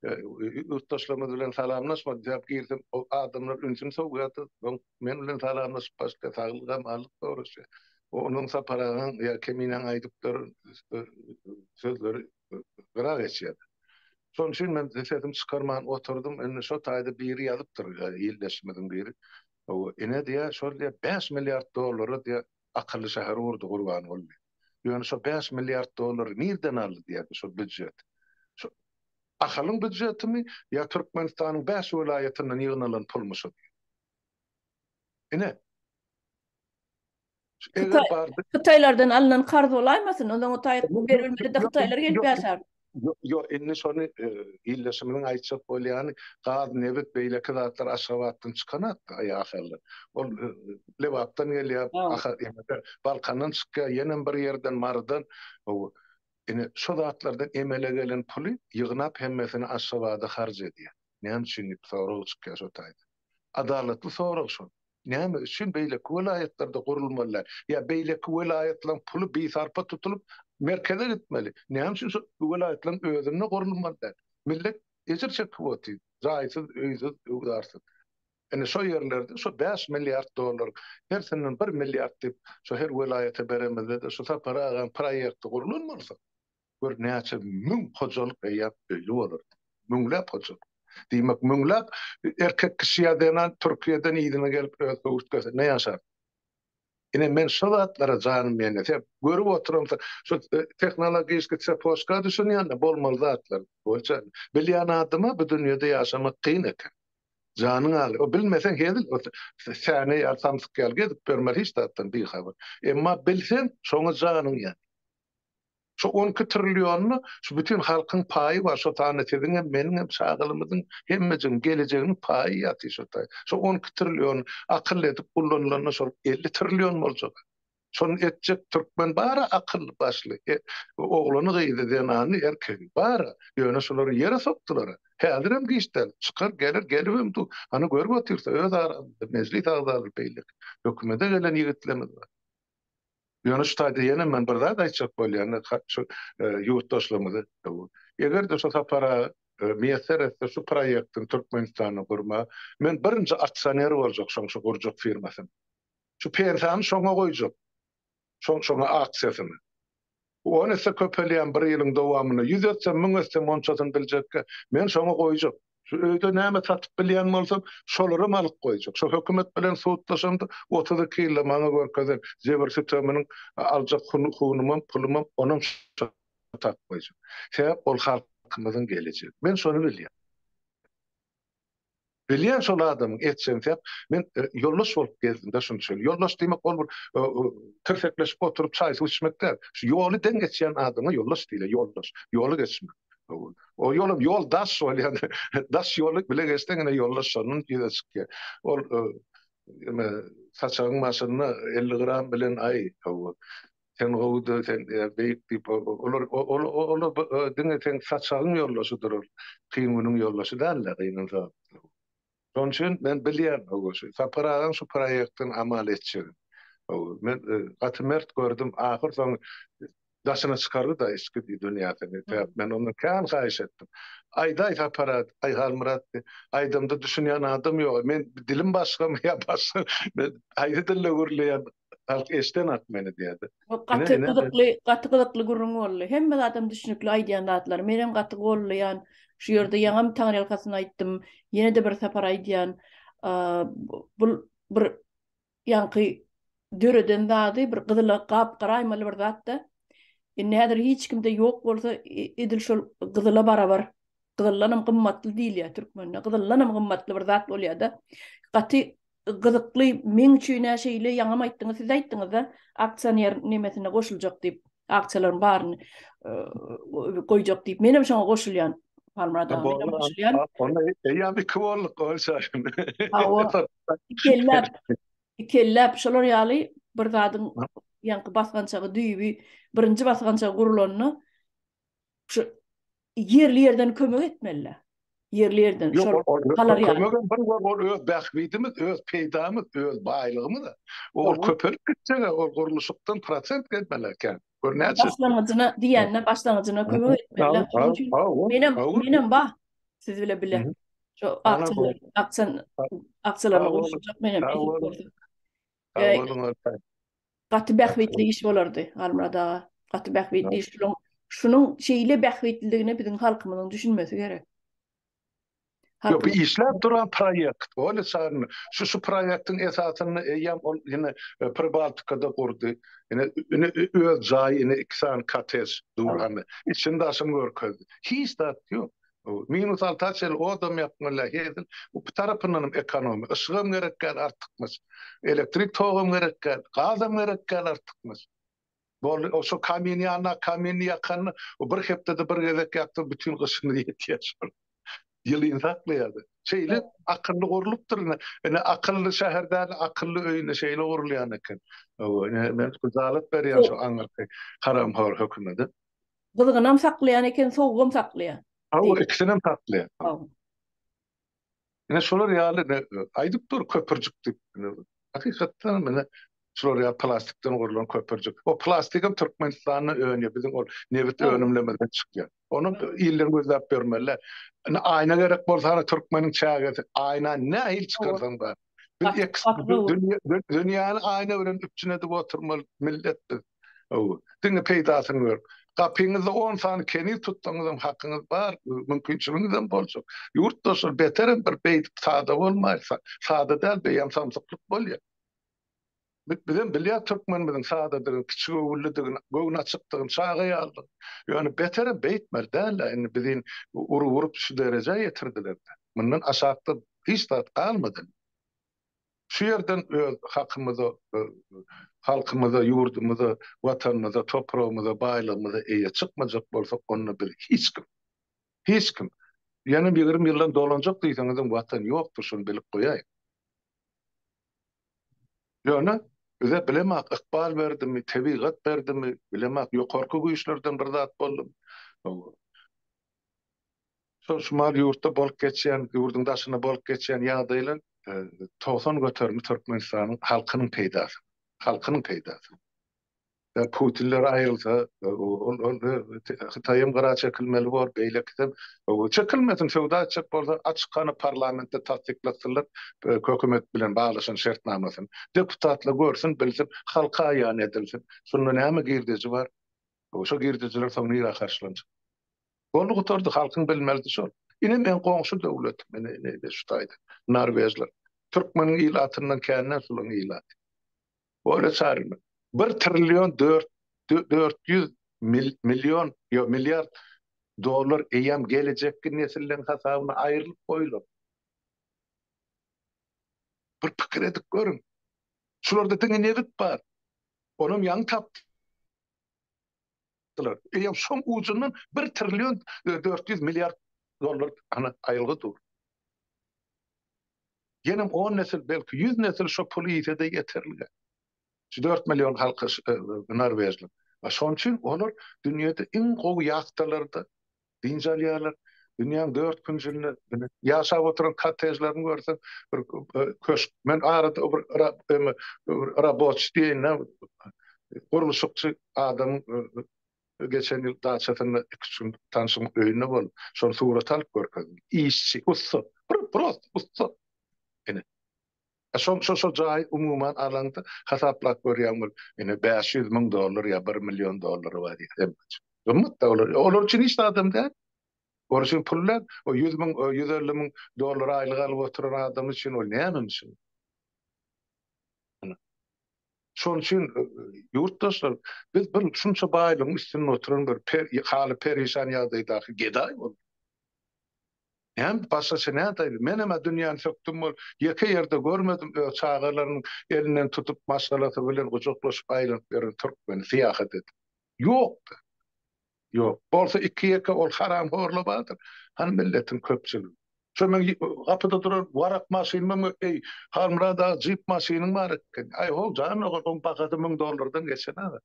ýurtdaşlarymyz bilen salamlaşmadym. Sebäp girsem o adamlar ünsüni sowýardy. Soň men bilen salamlaşyp başga saglygam alyp soraşýar. Onuň Sapar agaň ýa Keminäň aýdyp duran sözleri gyra geçýärdi. Şonuň üçin men sesimi çykarman oturdym. Indi şo taýda biri ýazypdyr, ildeşimiziň biri. Ine diýýär, şol diýýär, bäş milliard dollara diýýär, akylly şäher gurdy Gurbanguly diýýär. Ýöne şo bäş milliard dollary nirden aldy diýýär, şo býujet. Şo Ahalyň býujetimi ýa Türkmenistanyň bäş welaýatyndan ýygnalan pulmy şo diýýär. Ine. Eger bardy. Hytaýlardan alnan karz bolaýmasyn? Ondan o taýy berilmedi-de hytaýlar gelip ýaşar. Ýok, indi şony ildeşimiziň aýtjak bolýany gaz, nebit, beýleki zatlar Aşgabatdan çykanok-da, ýa Ahaldan. Ol Lebapdan gelýär, Balkandan çykýar, ýenem bir ýerden, Marydan. Ine, şo zatlardan emele gelen puly ýygnap hemmesini Aşgabada harç edýär. Näme üçin diýip sorag çykýar şo taýda. Adalatly sorag şol. Näme üçin beýleki welaýatlarda gurulmaly däl? Ýa beýleki welaýatlaryň puly bisarpa tutulyp merkeze gitmeli. Näme üçin şol welaýatlaryň özünde gurulmaly däl? Millet ejir çekip otyr. Jaýsyz, öýsüz, öwzarsyz. Ine şo ýerlerde şo bäş milliard dollar hersinden bir milliard diýip şo her welaýata beremizde-de şu Sapar agaň proýekti gurlan bolsa, Gör näçe müň hojalyk eýýäm öýli bolardy. Müňläp hojalyk. Diýmek, müňläp erkek kişi ýa zenan Türkiýeden yzyna gelip öz höwürtgesinde ýaşardy. Ine men şo zatlara janym ýanýar. Sen görüp oturamsoň şu tehnologiski tsepoçka düşünýän-de bolmaly zatlar. Bolça bilýän adama bu dünýede ýaşamak kyn eken. Janyň agry. O bilmeseň hezil säne ýaly samsyk ýaly gezip ýörmeli hiç zatdan bihabar. Emma bilseň şoňa janyň ýanýar. Şu on iki trillionyna şu bütin halkyň paýy bar, şo sanda siziňem, meniňem, çagalymyzyň, hemmejigiň gelejeginiň paýy ýatyr şo taý. Şo 12 trillion akylly edip ullanylanda şol 50 trillion boljak. Şony etjek türkmen bar-a akylly başly, oglany gyzy, zenany, erkegi bar-a. Ýöne şolary ýere sokdular-a. Häzirem giç däl, çykar geler, gelibem dur. Hany görüp otyrys öz aramyzda mejlis agzalary beýleki hökümete gelen ýigitlerimiz bar. Ýöne şu taýda ýene men bir zat aýtjak bolýan, şu ýurtdaşlarymyza. Eger-de şu Sapar aga miýesser etse şu proýektini Türkmenistanda gurmaga, men birinji aksioner boljak şoň şu gurjak firmasynyň. Şu pensiýamy şoňa goýjak. Şoň şoňa aksiýasyny. On esse köpelýän bir ýylyň dowamynda ýüz etsem, müň etsem onçasyny biljekkä, men şoňa goýjak. Şu öýde näme satyp bilýän bolsam, şolaram alyp goýjak. Şo hökümet bilen sudlaşamda 32 ýylda maňa görkezen jebir-süteminiň aljak hunumam, pulumam, onam şo tapyp goýjak. Sebäp ol halkymyzyň gelejegi. Men şony bilýän. Bilýän şol adamyň etjegini sebäp men ýoldaş bolup gezdim-de şunça ýyl. Ýoldaş diýmek ol bir tirsekleşip oturyp çaý-suw içmek däl. Şu ýoly deň geçýän adama ýoldaş diýilýär, ýoldaş, ýoly geçmek. O ýolam ýol daş bolýar. Daş ýoly bile geçseň ine ýoldaş şondan ýüze çykýar. Ol ime saçagyň başynda 50 gram bilen aý, hawa. Sen gowy-da, sen beýik diýip, olar olar diňe seň saçagyň ýoldaşydyr ol. Kyn günüň ýoldaşy däl-de, gynansa. Şonuň üçin men bilýän, hawa, şu Sapar agaň şu proýektini amal etjegini. Hawa, men gaty mert gördüm, ahyr soňy daşyna çykardy-da içki dünýäsini. Sebäp men ondan kän haýyş etdim. Aýdaý Sapar aga, aý Halmyrat, aýdamda düşünýän adam ýok. Men dilim başgamy ýa başga, men haýsy dilde gürleýän? Halk eşdenak meni diýýärdi. Gaty gyzykly, gaty gyzykly gürrüň boldy. Hemme zadam düşnükli aýdýan zatlary. Menem gaty gollaýan. Şu ýerde ýaňam taňryýalkasyn aýtdym. Ýene-de bir sapar aýdýan. Bu bir ýaňky döreden zady bir gyzyla gap garaýmaly bir zat-da. Indi häzir hiç kimde ýok bolsa edil şol gyzyla barabar. Gyzyldanam gymmatly diýilýär türkmende. Gyzyldanam gymmatly bir zat bolýar-da. Gaty gyzykly meň üçin-ä şeýle ýaňam aýtdyňyz siz aýtdyňyz-da aksioner nemesine goşuljak diýip aksiýalaryň baryny goýjak diýip menem şoňa goşulýan Halmyrat aga menem goşulýan. Onda eýýäm iki bolduk bolsa. Hawa. Ikelläp ikelläp şolar ýaly bir zadyň ýaňky basgançagy düýbi birinji basgançagy gurlanda şu ýerli ýerden kömek etmeli. Ýerli ýerden şol galar ýaly. Kömegem bir bor, ol öz bähbidimiz, öz peýdamyz, öz baýlygymyz. Ol köpelip gitjek, ol gurluşykdan prosent gelmeli eken. Gör näçe. Başlangyjyna diýende başlangyjyna kömek etmeli. Şonuň üçin menem menem bar siz bile bile. Şu aksiýalar, aksiýa aksiýalaryny goşuljak menem. Sag boluň. Gaty bähbitli iş bolardy, Halmyrat aga. Gaty bähbitli iş. Şunuň, şunuň şeýle bähbitliligine biziň halkymyzyň düşünmesi gerek. Ýok, bu işläp duran proýekt. Ol çarny. Şu şu proýektiň esasynda eýýäm ol ýene e, Pribaltikada gurdy. Ýene ýene öz jaýy, ýene iki sany kottej dur hany. Içini daşyny görkezdi. Hiç zat ýok. Minus alta çenli odam ýakmaly hezil. Bu tarapyndanam ekonomiýa. Yşygam gerek däl artykmaç. Elektrik togam gerek däl, gazam gerek däl artykmaç. Boldy, o şo kamin ýanyna kaminini ýakanda, o bir hepdede bir gezek ýaksa bütin gyşyny ýetýär şol. Ýylyny saklaýardy. Şeýle akylly gurlupdyr ine. Ine akylly şäher däl, akylly öý ine şeýle gurulýan eken. Hawa, ine men gyjalat berýän şo aňyrky haramhor hökümede. Gyzgynam saklaýan eken, sowugam saklaýar. Hawa, ikisinem saklaýar. Hawa. Ine şolar ýaly ine aýdyp dur köpürjik diýip. Ine hakykatdan hem ine şular ýaly plastikden gurlan köpürjik. O plastigem Türkmenistanda önýär, biziň ol nebit önümlerimizden çykýar. Ony ilden gözläp ýörmeli. Ine aýna gerek bolsa hany türkmeniň çägesi, aýna nähili çykarsaň bar. Biz dünýäni aýna bilen üpjün edip oturmaly millet biz. Hawa, diňe peýdasyny görüp. Gapyňyzda on sany keniz tutsaňyzam hakyňyz bar, mümkinçiligiňizem boljak. Ýurtdaşlar beterem bir beýdip sada bolmaýsa, sada däl beýem samsyklyk bolýar. Bizem bilýäs türkmenimiziň sadadygyny, kiçigöwünlidigini, göwnaçykdygyny, çaga ýalydygyny. Ýöne beterem beýtmeli däl-ä, indi bizi urup-urup şu derejä ýetirdiler-de. Mundan aşakda hiç zat galmady. Şu ýerden öz hakymyza, halkymyza, ýurdumyza, Watanymyza, topragymyza, baýlygymyza eýe çykmajak bolsak, onda biz hiç kim. Hiç kim. Ýene 20 ýyldan dolanjak diýseňizem Watan ýokdur, şuny bilip goýaýyň. Ýöne bize bilemak ykbal berdimi, tebigat berdimi, bilemak ýokarky güýçlerden bir zat boldumy? Şol şumal ýurtda bolup geçýän, ýurduň daşynda bolup geçýän ýagdaýlar 90 göterimi Türkmenistanyň halkynyň peýdasyna, halkynyň peýdasyna. Putinler aýrylsa, ol ol Hytaýam gyra çekilmeli bor, beýlekisem çekilmesin, söwda etjek bolsa açyk hany parlamentde tassyklatsynlar hökümet bilen baglaşan şertnamasyny. Deputatlar görsün, bilsin, halka aýan edilsin. Şunda näme girdeji bar? Şo girdejiler soň nirä harçlanjak? Boldy gutardy halkyň bilmelisi şol. Ine meň goňşy döwletim ine ine ine şu taýda Norwežler. Türkmeniň ilatyndan känden şulaň ilaty. Bolýa çarymy. Bir trillion dört 400 million ýok milliard dollar eýýäm gelejekki nesilleň hasabyna aýrylyp goýulan. Bir pikir edip görüň. Şularda diňe nebit bar. Onam ýaňy tapdy. Tapdylar. Eýýäm şoň ujundan bir trillion 400 milliard dollar hany aýylgy dur. Ýenem on nesil, belki 100 nesil şo puly iýse-de ýeterlige. Şu 4 million halky norwežler. Şonuň üçin olar dünýede iň gowy ýahtalarda dynç alýarlar. Dünýäň dört künjünde ýaşap oturan kottejlerini görseň, bir köşk. Men arada bir raboçy diýeýin-dä, gurluşykçy adamyň geçen ýyl daçasynda iki-üç gün tanşymyň öýünde boldum. Şony surata alyp görkezdim. Işçi, ussa, bir prosta ussa. Ine. A şo şo şo jaýy umuman alaňda hasaplap görýäň bol, ine 500 müň dollar ýa 1 million dollary bar diýip hemme. Gymmat-da olar. Olar üçin hiç zadam däl. Olar üçin pul däl. O 100 müň, 150 müň dollar aýlyk alyp oturan adam üçin ol nämemişin? Şonuň üçin ýurtdaşlar, biz bir şunça baýlygyň üstünde oturan bir per, haly perişan ýagdaýdaky gedaý bolduk. Näme başgaça nädäýli? Menem-ä dünýäni sökdüm bol, ýeke ýerde görmedim öz çagalarynyň elinden tutup maşgalasy bilen gujaklaşyp aýlanyp ýören türkmeni syýahat edip. Ýokdy. Ýok. Bolsa iki-ýeke ol haramhorla bardyr. Hany milletiň köpçüligi. Şo meň gapyda duran warak maşynyma eý, Halmyrat aga jip maşynyň bar eken. Aý how jan ogul oň bahasy müň dollardan geçen aga.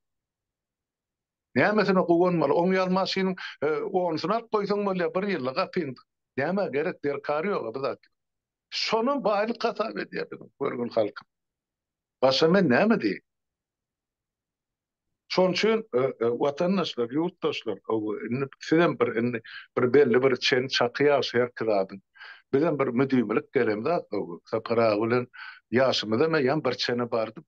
Nämesine guwanmaly? Oň ýaly maşynyň onusyny alyp goýsaň bolýar bir ýylda gapyňda. Nämä gerek derkary ýog-a bu zat. Şonam baýlyk hasap edýär biziň görgüli halkym. Başga men näme diýeýin? Şonuň üçin watandaşlar, ýurtdaşlar, indi sizem bir indi bir belli bir çeni çaky ýagşy herki zadyň. Bizem bir müdimilik gelen zat Sapar aga bilen ýaşymyzam eýýäm bir çene bardy.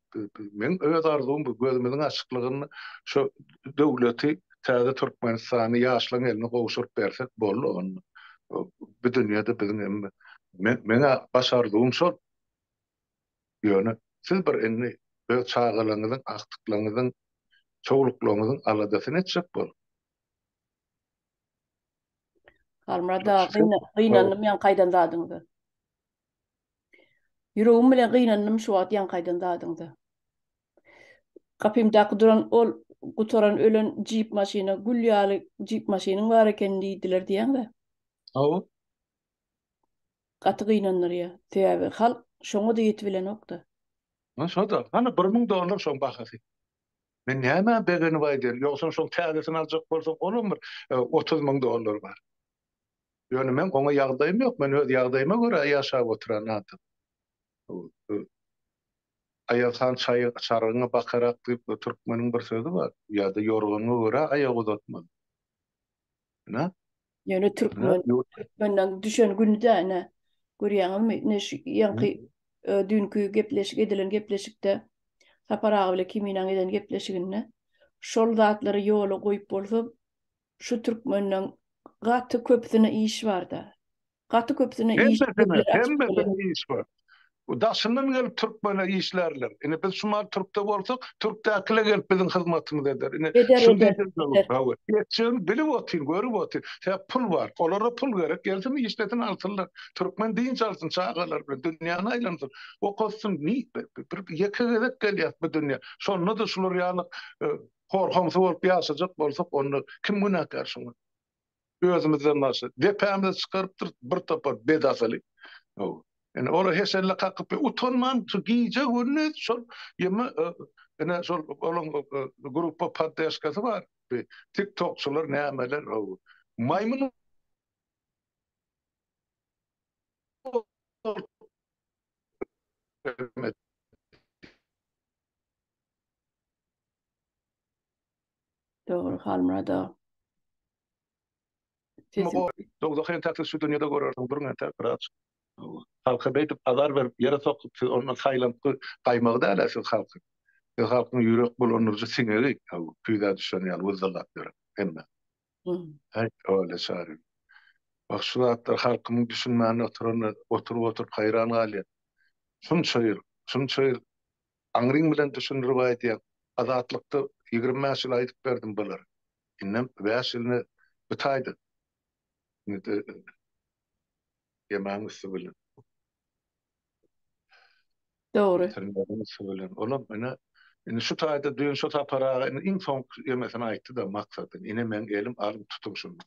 Meň öz arzuwym bu gözümiziň açyklygynda şu döwleti täze Türkmenistany ýaşlaryň eline gowşuryp bersek boldy onda. Bu dünýede biziň hem meň baş arzuwym şol. Ýöne siz bir indi öz çagalaryňyzyň, agtyklaryňyzyň, çowluklaryňyzyň aladasyny etjek boluň. Halmyrat aga, gynandym ýaňky aýdan zadyňyza. Ýüregim bilen gynandym şu wagt ýaňky aýdan zadyňyza. Gapymdaky duran ol gutaran ölen jip maşyna gül ýaly jip maşynyň bar eken diýdiler diýýäňdä. Hawa. Gaty gynandyrýar. Sebäbi halk şoňa-da ýetibilenok-da. Hany şo-da. Hany 1000 dollar şoň bahasy. Men nämä begenip aýdýan, ýogsam şoň täzesini aljak bolsaň olam bir 30 e, müň dollar bar. Ýöne men oňa ýagdaýym ýok, men öz ýagdaýyma görä ýaşap oturan adam. Aýazhan çaýy çargyňa bakarak diýip türkmeniň bir sözi bar. Ýa-da ýorganyňa görä aýak uzatmaly. Ine. Ýöne türkmen türkmenden düşen günü-de ine görýäňizmi? Ine şu ýaňky e, düýnki gepleşik edilen gepleşikde Sapar aga bilen Kiminaň eden gepleşiginde şol zatlary ýola goýup bolsa şu türkmenden gaty köpüsine iş barda. Gaty köpüsine iş Hemmesine, hemmesine iş bar. Daşyndan gelip türkmene işlärler. Ine biz şu mal türkde bolsak, türkdäkiler gelip biziň hyzmatymyzy eder. Ine eder, şunu eder, eder. Hawa. Etjegini bilip otyryn, görüp otyryn. Sebäp pul bar. Olara pul gerek. Gelsin işlesin alsynlar. Türkmen dynç alsyn çagalar bilen, dünýäni aýlansyn, okatsyn. Ni bir ýeke gezek gelýär bu dünýä. Şonda-da şular ýaly e, horhamsy bolup ýaşajak bolsak, onda kim günäkär şuňa? Özümizden başga. Depämize çykarypdyr bir topar bedasyly. Ine olar heşelle kakyp utanman şu gije gündiz şol ýeme e, ine şol olaň e, e, gruppa poddeşkasy bar. TikTokçylar nämeler maýmyn Dogry Halmyrat aga. Dowzah entäk siz şu dünýede görersiň, duruň entäk biraz. Halka beýdip azar berip, ýere sokup, siz ondan saýlantgy gaýmagy däl-ä siz halkyň. Siz halkyň ýürek bulandyryjy siňegi, küýzä düşen ýaly wyzzylap ýören hemme. Häý, öle çary. Wah, şu zatlar halkymyň düşünmän oturanyna oturyp-oturyp haýran galýan. Şunça ýyl, şunça ýyl aňryň bilen düşündirip aýdýan. Azatlykda 25 ýyl aýdyp berdim bulary. Indem 5 ýylyny bu taýda. Indi ýemäň üsti bilen. Dogry. Bitirmegiň üsti bilen. Olam ine indi şu taýda düýn şu Sapar aga indi iň soňky ýemesini aýtdy-da maksadyny. Ine meň elim alyň tutuň şuny.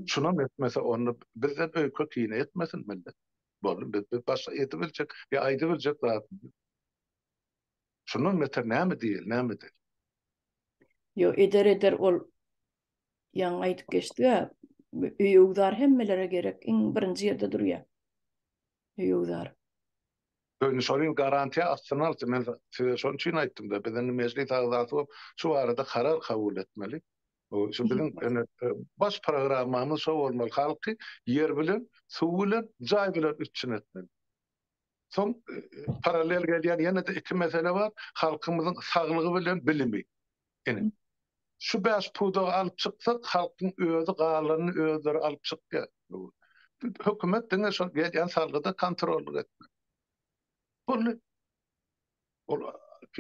Şunam etmese onda bizden öýke kine etmesin millet. Boldy biz, biz başga edibiljek ýa aýdybiljek zadymyz ýok. Şundan beter näme diýeli, näme edeli? Ýok, eder eder ol ýaňy aýdyp geçdi-ä, öý-öwzar hemmelere gerek, iň birinji ýerde durýar. Öý-öwzar. Indi şony garantiýa astyna alsa, men size şonuň üçin aýtdym-da, biz indi mejlis agzasy bolup şu barada karar kabul etmeli. Şu biziň indi baş programmamyz şo bolmaly, halky ýer bilen, suw bilen, jaý bilen üpjün etmeli. Soň parallel gelýän ýene-de iki mesele bar, halkymyzyň saglygy bilen bilimi. Ine, şu bäş pudagy alyp çyksak, halkyň özi galanyny özleri alyp çykýar. Hökümet diňe şol gelýän salgyda kontrollyk etmeli. Boldy. Ol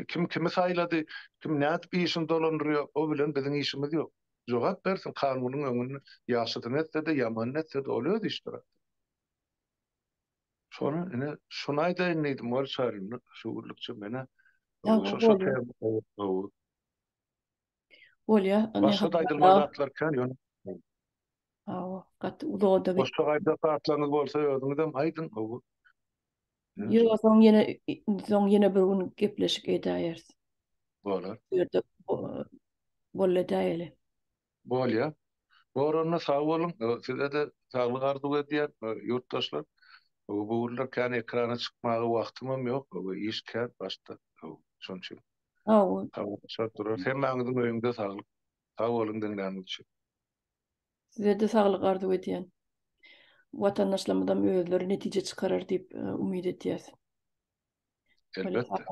kim kimi saýlady, kim nädip işini dolandyrýar, o bilen biziň işimiz ýok. Jogap bersin kanunyň öňünde, ýagşysyny etse-de, ýamanyny etse-de, ol öz işdir. Şony ine şuny aýdaýyn diýdim ol çarynda şu günlükçe menä şo şo tema Bolýa. Başga-da aýdylmaly zatlar kän ýöne. Hawa, gaty uzaga-da gitdi. Goşgy aýtjak zatlaryňyz bolsa özüňizem aýdyň. Hawa. Ýok, soň ýene soň ýene bir gün gepleşik edäýeris. Bolar. Bu ýerde boldy edäýeli. Bolýa. Bor onda sag boluň. Size-de saglyk arzuw edýän ýurtdaşlar. Bu günler kän ekrana çykmaga wagtymam ýok. Iş kän başda. Şonuň üçin. Hawa. Habarlaşar durarys. Hemmäňiziň öýüňde saglyk. Sag boluň diňläniňiz üçin. Size-de saglyk arzuw edýän. Watandaşlarymyzam özleri netije çykarar diýip umyt edýäs. Elbetde.